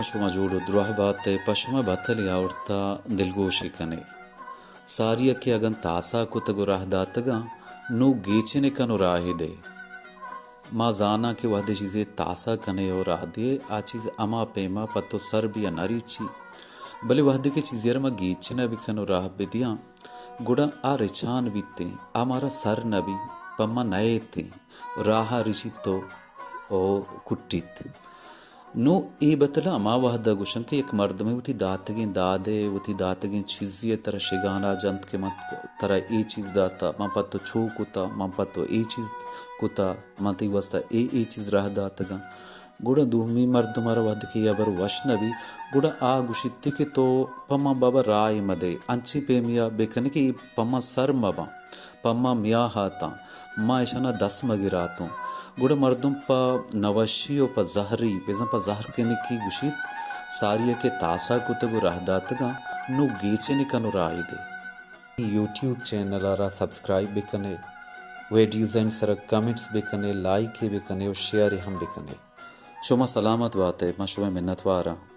شما جوڑ و دراہ بات ئے، پہ شما بتلے آورتا دلگوشی کنے۔ ساری ء کہ اگن تاسا کتگ و راہ داتگاں، نوں گیچنے کن و راہے دئے۔ ما زاناں کہ وہدے چیزے تاسا کنے و راہ دئے، آ چیز ہما پیما پہ تو سر بی ء نہ ریچی۔ بلے وہدے کہ چیزے را ما گیچن ء بکن و راہ بدیاں، گڑا آ رچان بیتیں، آ مارا سر نہ بی، پہ ما نئیتیں، راہ ء رچیت و، و کٹیت۔ نوں اے بتل ہما وہد ء گوشن کہ یک مردمے وتی داتگیں داد ء، وتی داتگیں چیزے ء ترا شگان ء جنت کہ من ترا اے چیز داتا، من پہ تو چو کتا، من پہ تو اے چیز کتا، من تئی واسطہ اے اے چیز راہ داتگاں۔ گڑا دومی مردم ء را وہدے کہ اے ہبر وش نہ بی، گڑا آ گوشیت کہ تو پہ من بابا راہ ء مہ دئے، انچیں پیمے ء بکن کہ اے پہ من سر مہ باں۔ پہ ما میاہ آتاں، ما اشانا دست مگراتوں۔ گڑا مردم پہ نوشی و پہ زہری، بزاں پہ زہر کنکی گوشیت، ساری ء کہ تاسا کتگ و راہ داتگاں، نوں گیچنے کن و راہی دے۔ یوٹیوب چینل ء را سبسکرائب بکنے، ویڈیوز ء سرا کمنٹس بکنے، لائک ء بکنے و شیئر ء ہم بکنے۔ شما سلامت بات ئے، ما شمئے منتواراں۔